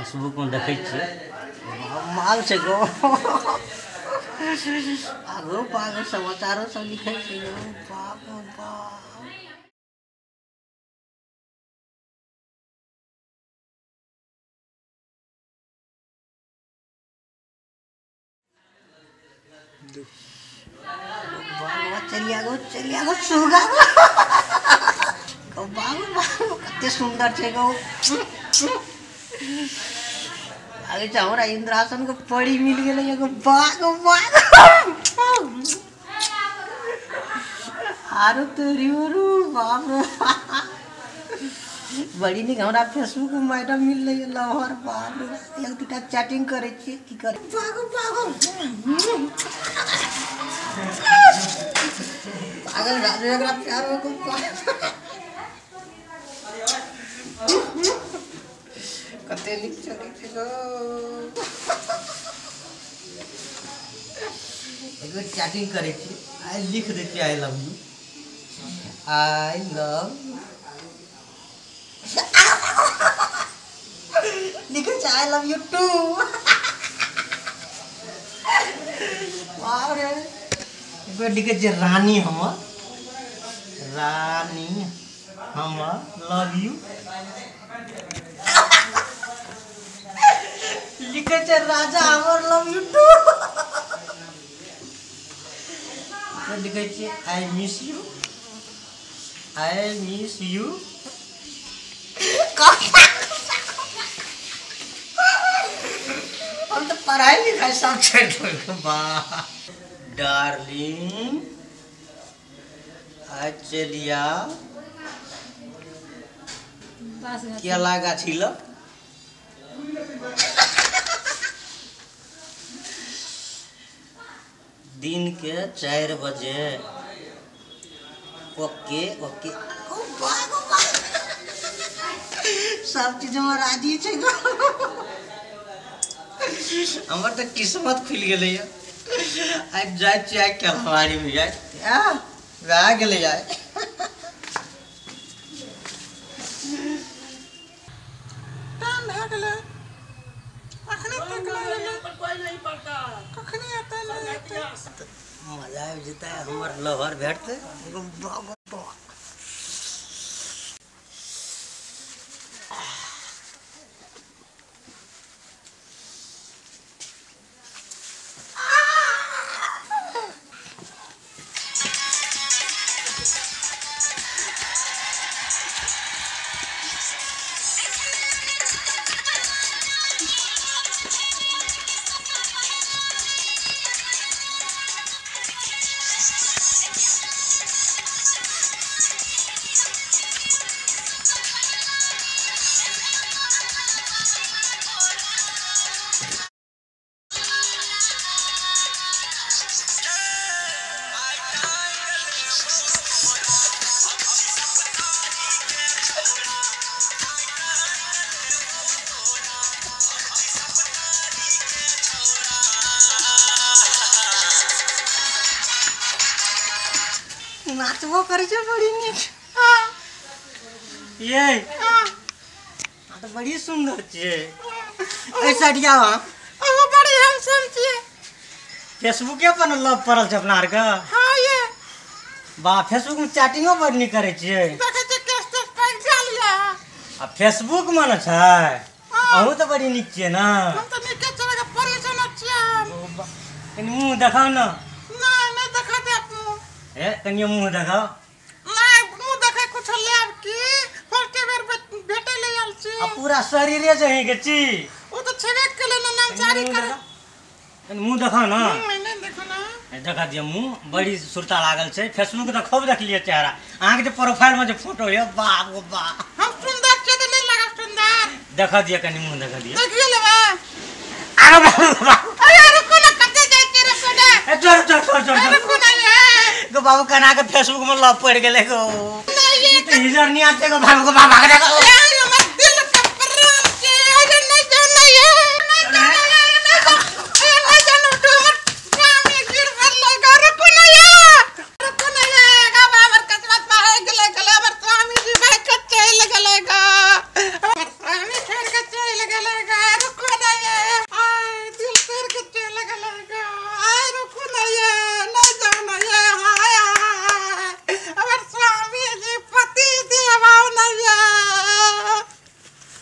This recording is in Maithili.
फेसबुक में देखै छियै माल छै गो आगो पागो समाचारो सब लिखै छै गो बाप रे बाप। चलिया गो सुगा गो बाबू बाबू कते सुंदर छै गो। आगे छै हमरा इंद्रासन के परी मिल गेलै एगो बाग बाग आरो तोरी ओरू बाप रे बड़ी नीक हमरा फेसबुक में मैडम मिललै लहर बाप रे एक दूटा चैटिंग करै छियै की करै बाग बाग पागल राजू एकरा प्यार में को कते नीक चलै छै गो। एक बेर चैटिंग करै छी आइ लिख दै छियै I love you I love लिखै छै I love you two. बाप रे एक बेर लिखै छियै रानी हमर लव you लिखे छै राजा हमर लव you two. लिखे छियै I miss you I miss you. हम तो पढ़ाई लिखाई सब छोड़ देलकै बा। डार्लिंग आज चलिया केला गाछी लग दिन के 4 बजे। ओके ओके ओ बाग सब चीज में राजी छै गो। हमर तो किस्मत खुलि गेलै आइ जाइ छियै आइ केलवारी में जाइ भए गेलै आइ। टाइम भए गेलै अखने तक नहि कोई नहीं पड़ता कखनी एतै नहि एतै मजा आबि जेतै हमर लवर भेटतै। नाचबो करै छै बड़ी नीक। ये तो बड़ी सुंदर छियै। ऐ सटिया अहाँ बड़ी हैंडसम छियै। फेसबुके पर लव पड़ल छै अपना आरके। हां ये बा फेसबुक में चैटिंगो बड़ नीक करै छियै। देखै छियै केस तेस पाकि गेल ये आ फेसबुक में न छै। अहूँ तो बड़ी नीक छियै ना। हम तऽ नीके छियै परेशान छियै हम। कनि मुँह देखाउ न। नहि नहि देखा देब मुँह। ए कनि मुँह देखाउ। नहि मुँह देखै कुछ लेब की फर्स्ट बेर भेटै ले आयल छी। आ पूरा शरीरे जे अहीं के छी। ओ तऽ छेबे केलै ना नाम सारी करे। कनि मुँह देखाउ न। नहि देखो ना देखा दिअ मुँह बड़ी सुरता लागल छै। फेसबुक तऽ खूब देखलियै चेहरा अहाँके जे प्रोफाइल में जे फोटो यऽ बाप गो बाप। हम सुंदर छियै तऽ नहि लागब सुंदर। देखा दिअ कनि मुँह देखा दिअ। देखिए लेबै। अरे बाप बाप अरे रुको ना कते जाइ छियै रुको ना। ए चल चल चल चल रुको ना ये गो बाबू कना के फेसबुक में लव पड़ गेलै गो। नहीं ये हिजर नहीं आते गो बाबू को बाबा के।